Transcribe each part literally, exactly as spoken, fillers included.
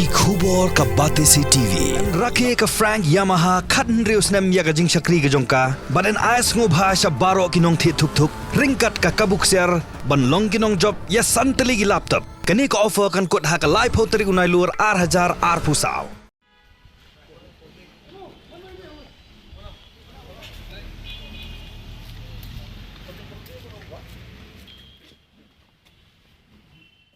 Ki khubor ka Batesi T V. Rakhe ka Frank Yamaha khathynriew snem ïa ka jingshakri ka jong ka. Bad yn ai sngewbha sha baroh ki nongthied thuk thuk ryngkat ka kabu ksiar ban long ki nongjop ïa san tylli ki laptop. Kane ka offer kan kut ha ka laiphew tarik u Nailur ar hajar arphew saw.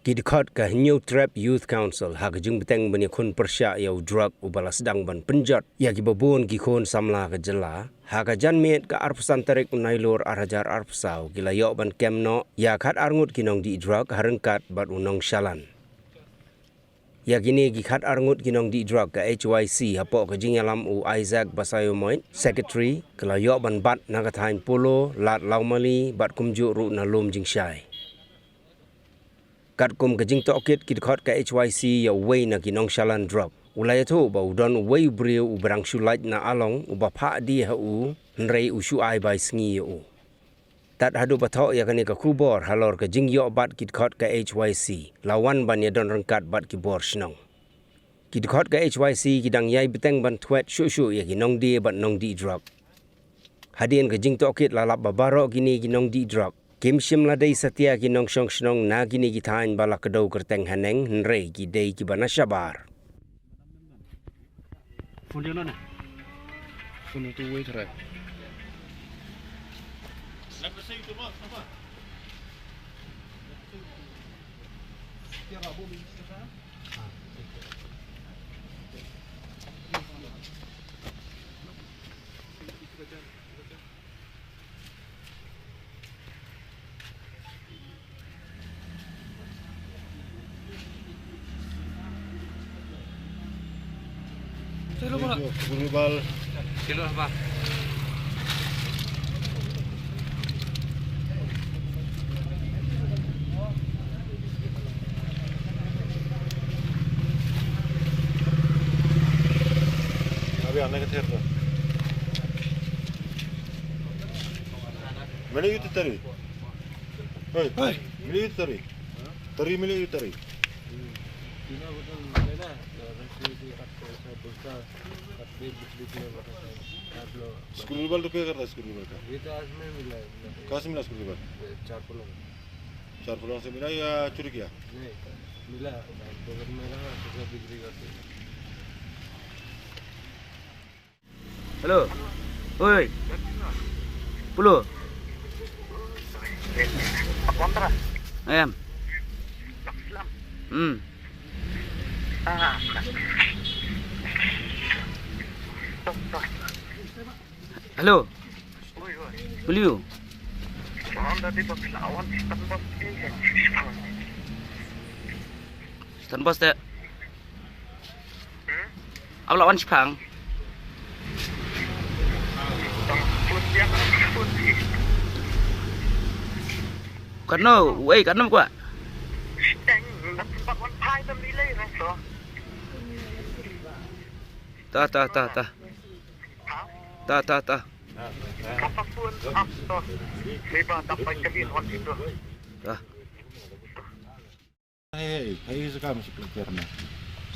Ki dkhot ka Hynñiewtrep Youth Council ha ka jingbteng ban ïakhun pyrshah ïa u drug uba la sdang ban pynjot ïa kiba bun ki khun samla ka jylla, ha ka janmiet ka arphew san tarik u Nailur ar hajar arphew saw ki la ïoh ban kem noh ïa khatar ngut ki nongdih drug ha ryngkat bad u nongshalan. Ïa kine ki khatar ngut ki nongdih drug ka H Y C hapoh ka jingïalam u Isaac Basayomoit, Secretary, ka la ïoh ban bat na ka thaiñ Polo, Lad Lawmali bad kumjuh ruh na Lum Jingshai. Katkum ka jingtohkit ki dkhot ka H Y C ïa uwei na ki nongshalan drug, u la ïathuh ba u don uwei u briew uba dang shu lait na Along uba phah die ha u, hynrei u shu ai bai sngi ïa u. Tad haduh ba thoh ïa kane ka khubor halor ka jingïoh bat ki dkhot ka H Y C, la wan ban ïadon ryngkat bad ki bor shnong. Ki dkhot ka H Y C ki dang ïai bteng ban thwet shuh shuh ïa ki nongdie bad nongdih drug. Hadien ka jingtohkit la lap ba baroh kine ki nongdih drug kim shym la dei satia ki nongshong shnong na kine ki thaiñ ba la kdew kyrteng haneng, hynrei ki dei kiba na shabar. Phone dia none. Phone tu wei try. Silo, Bal. Silo, Bal. Abi, ane ka ther to. Mele yu tari. Hoi. Hoi. Mele yu tari. Tari mele yu tari. Screwball to kya karta hai screwball ka? Ye to aaj main mila hai, mila hai. Kahan se mila screwball? Ye char pulang. Char pulang se mila ya churi kiya? Nahi, mila, pocket mein raha, to bikri karte hain. Hello. Oi. Pulu. Em. Hmm. Hello. Pulu. Stan bos te. Ap la wan shipang. Katno, wei, katno kwa. Ta, ta, ta, ta. Ta, ta, ta. Ta. Hei, hei, hei, sa kam sa pla tiar na.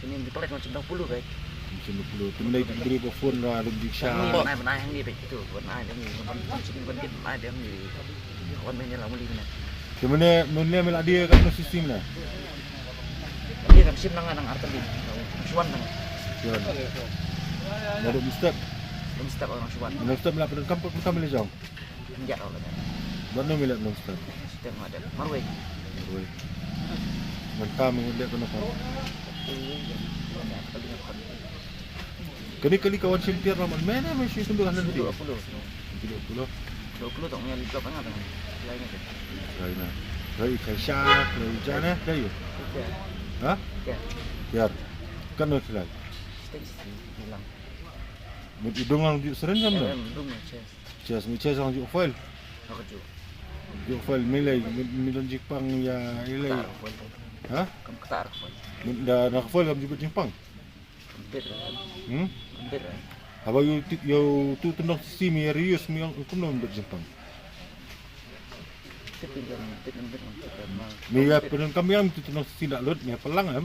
Sini di palet macam dah puluh, baik. Macam dah puluh. Tu mendai diberi ba phone ra lum di sha. Nai, nai, hangi baik itu. Buat nai, dia ni, bukan sini, bukan dia, nai, dia ni. Kawan main lah muli mana. Tu mana, mana mela dia kat mana sistem na? Dia kan sim nang, nang artan dia. Suan nang. Suan. Ada mustep. Mustep orang Suan. Mustep mela pada kampung, kampung mela jauh. Hynja ro lada. Mano milad nong step? Step ma da. Marwei. Marwei. Ngan kam ngan leh kono kono. Kani kali ka wan shim tiar la man mena me shi tundu hanan ti. Dua puluh. Dua puluh. Dua puluh tong yang lima belas tengah tengah. Lain aja. Lain ah. Lain kai sha, lain jana, lain. Ha? Tiar. Kan no kilai. Stay hilang. Mut idung ang juk seren kan no? Idung chest. Chest, mi chest ang juk foil. Aku juk. Juk foil, mi lai, mi, mi don jingpang ya, i lai. Ketar foil. Ha? Kam ketar foil. Mi da na foil kam juk jingpang. Hampir. Hmm? Hampir. Haba yu ti, yu tu tendang sisi mi reuse mi ang kumno juk jingpang. Tip jingpang, tip jingpang, tip jingpang. Mi ya penen kam yang tu tendang sisi dak lut, mi ya pelang em.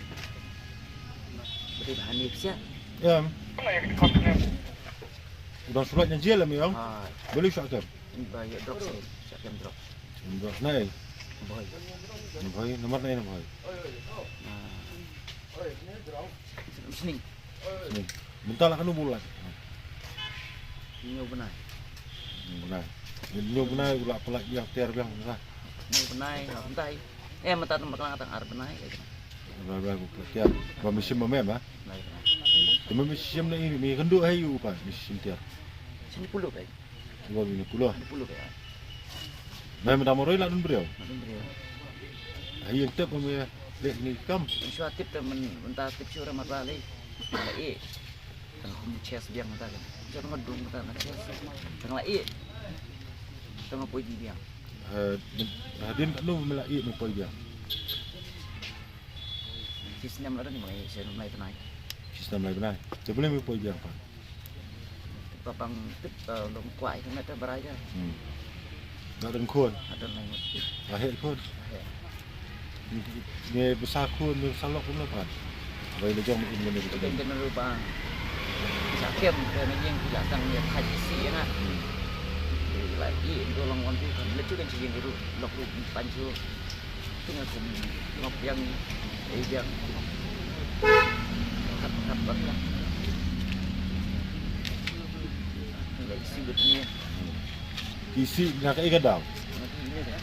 Beri bahan ni siap. Em. Udah surat yang jel mi yang. Ah, Boleh siap kem. Ba ya drop sih, siap kem drop. Drop nai. Boy. Boy, nomor nai boy. Ah. Sini. Sini. Bentar lah kanu bulat. Nyu benai. Nyu benai. Nyu benai ulah pelak yang tiar biang lah. Nyu benai, lah bentai. Eh, mata tempat kelang tang ar benai. Ba ba ku tiar. Ba misim ba mem ah. Te mem misim na ini mi kendu hai u pa misim tiar. Sini puluh kai. Dua puluh puluh. Puluh kai. Mem da moroi la dun breu. Dun breu. Ai yang tep mem lek ni kam. Shu tip te men menta tip shu ra mata lei. Lei. Tang kum chest biang mata kan. Jor ngadung mata na chest. Tang lei. Tang poi di biang. Eh, hadin kanu melai mem poi biang. Ki snem la dang mai, snem lai bnai. Ki snem lai bnai. Te boleh mem poi biang pa. Ba pang tip, eh, long kwai ka met barai ka. Hmm. Ba dang khun. Hadon lai mut. Ba heh khun. Heh. Ni basa khun, ni basa lok khun pa. Ba ina jong in ni. Ina jong rupa. Sa kem ka ni jing la tang ni thai si na. Hmm. Lai i do long wan tu kan. Lechu kan si jing ru lok ru pan chu. Tengah kum ngop biang, eh, biang. Kat, kat, kat, kat. Ngai isi bet ni. Isi na ka ika daw. Ngai ini dah.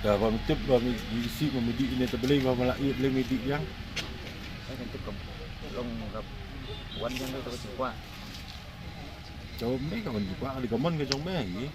Ya, ba mem tip ba mem isi mem di ini te boleh ba mala i boleh mem di biang. Ai kan tip kam long kap wan jang tu kap sipwa. Jauh mem ka wan sipwa kali ka mon ka jong mem hi.